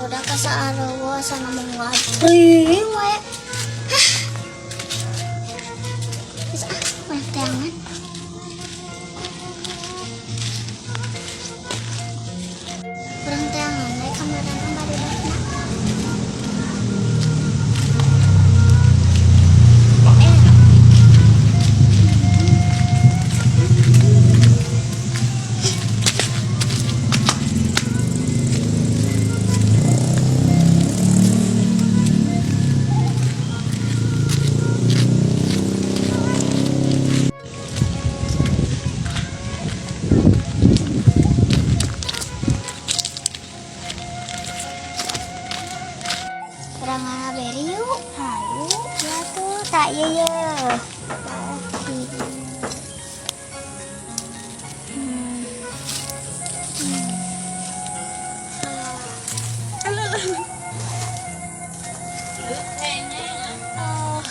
Barudak asa areueuh, asa ngomong ngabring we. Hah. Geus ah, banyak teangan. Urang teangan we kamarana barudakna. Eh. Urang ngala yuk. Hayu. Ya tuh, tak iya ya. Hmm. Hmm. Oh.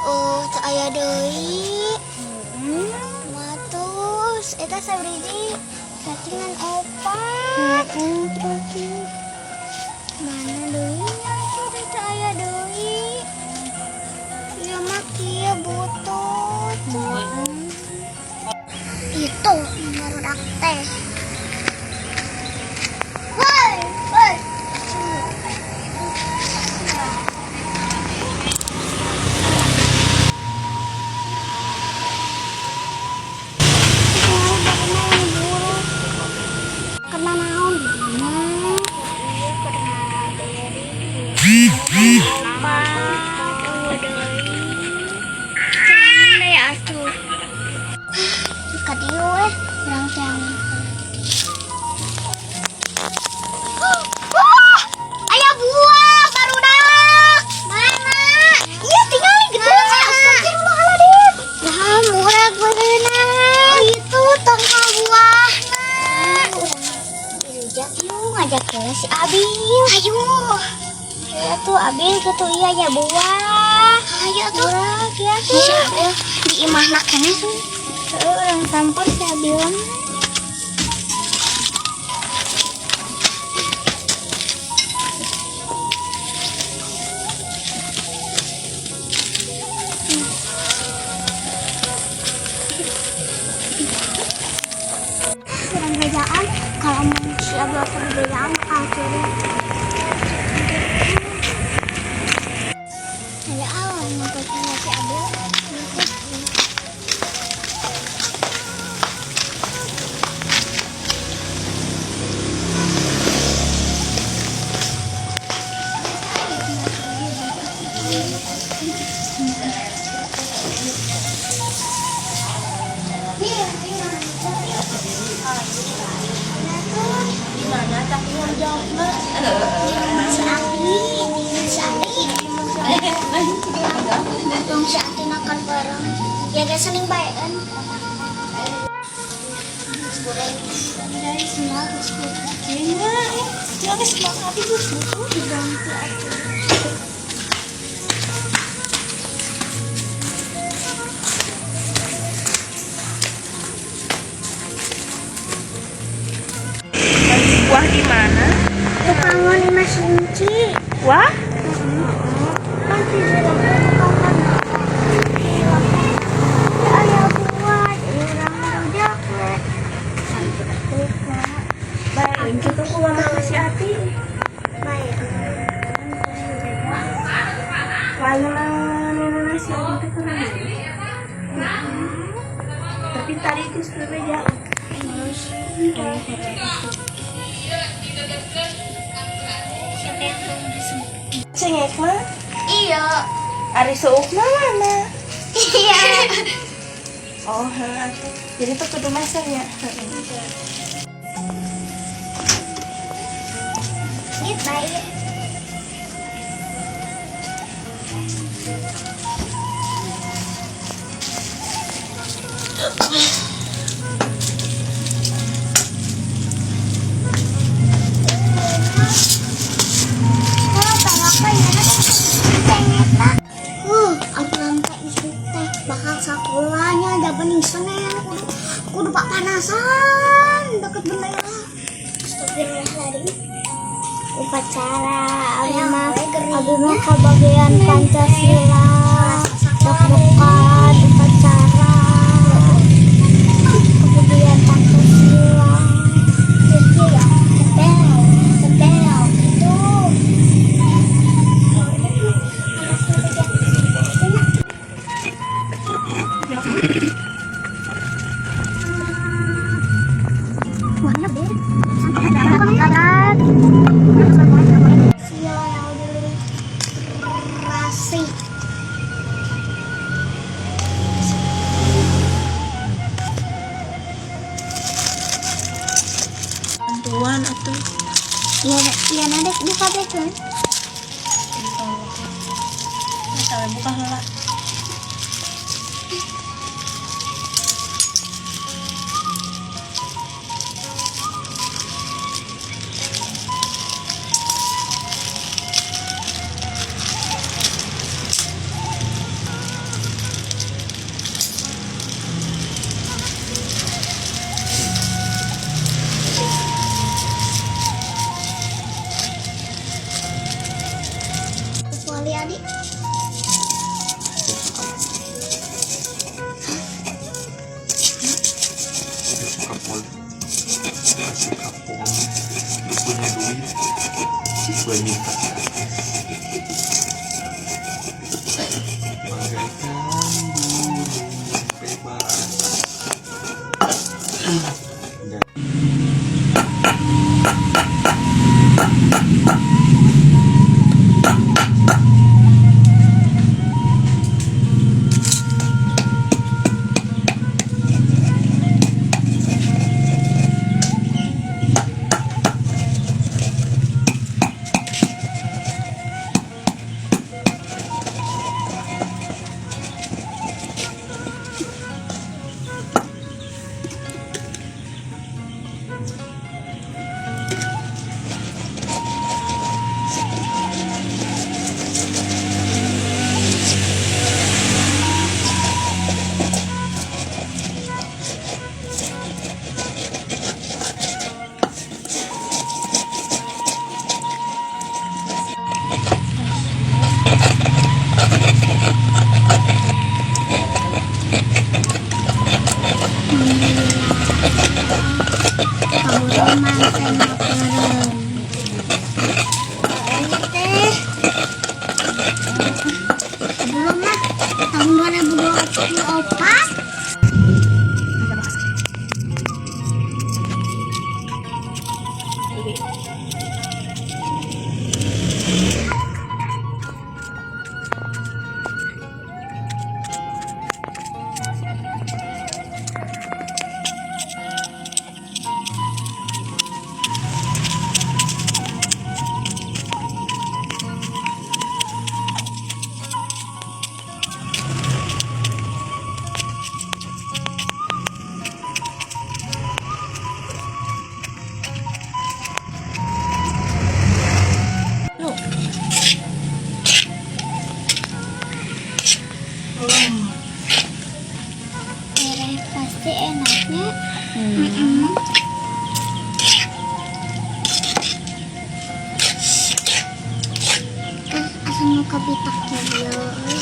Oh, teu aya deui. Matus, eta sabiji berarti ngan opat. Mana deui nya tuh, teu aya deui. Ieu mah kieu butut. Itu barudak teh. Woi, woi. Kena naon gimana? Iya, kena beri. Opat, eueuh deui. Jangan deh atuh. Ka dieu we, urang teangan. Wah, aya buah barudak. Mana? Iya, tinggal gede. Astagfirullahaladzim. Nah, murah beunang. Oh, itu tongkol buahna. Rujak yuk, ngajak ke si Abil. Ayo. Ya tuh Abil gitu, iya ya buah. Ayo tuh. Murah ya tuh. Si Abil di imahna keneh tuh. Heeh, urang tampar si Abil mah. Kurang bejaan kalau mau si Abil aku bejaan bakal curi. Ya Allah, ngumpulin si Abil. Di mana tapi jawabna? Si Ati, si Ati. Tong si Ati makan bareng. Ya guys, sering baik kan. Dari semua Kayaknya, jangan semangat ibu Diganti atuh. Beli buah di mana? Tukangan Mas Inci. Wah, Kan si bilang tukangan. Ya aya buah, jadi urang rujak we. Baik, gitu ku mama si Ati. Baik. Mana nenek si Ati itu kemana? Tapi tadi itu sudah jauh. Siapa yang mau disebut? Cengek mah, Iya. Ari suukna mana? Iya. Oh, heeh, atuh. Jadi tuh kudu masaknya. Ini baik. Oh, apa ya? Cengekna. Aturan teh isuk teh bakal sakolanya da bening Senin kudu kudu papanasan deket bendera. Astagfirullahaladzim. Upacara abi mah kebagian Pancasila, deg-degan upacara kebagian Pancasila. Ya, tebel tebel itu. Warna beda. Sila ilustrasi. Bantuan atuh. Iya, iya, nanti buka kan. Misalnya buka heula. Kecuali adik. Gak suka poli, gak suka poli. Lu punya duit, gue minta gratis. Bagaikan burung yang bebas. Dan Kamu sama bareng. Ini teh. Belum mah tahun 2024. Ada bekas. Bibi. Lu. Tereh pasti enaknya. Kan asa nu kapitak ya euy.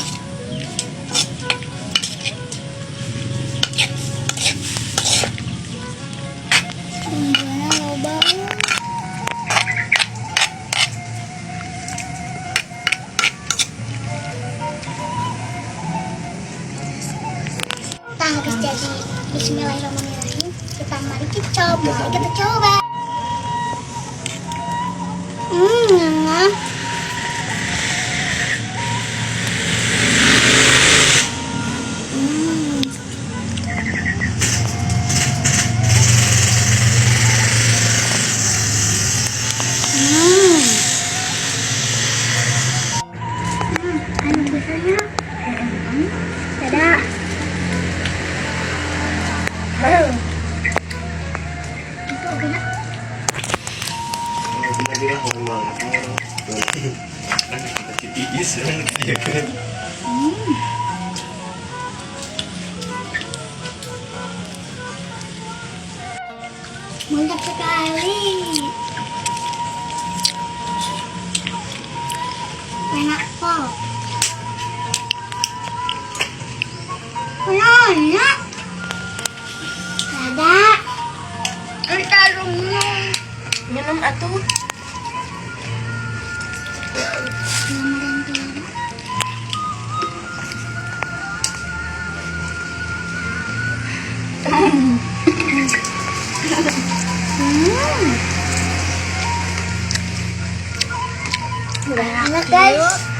Bumbuna loba euy. Tah, habis jadi. Bismillahirrahmanirrahim. Kita mari kita coba. Mari kita coba. Ngah. Anu bisanya. Dadah. Itu oke nak. Bila-bila ngomong kan kita Iis ya kan. Mantap sekali. Tuh. Belum ada yang keluar. Enak, guys.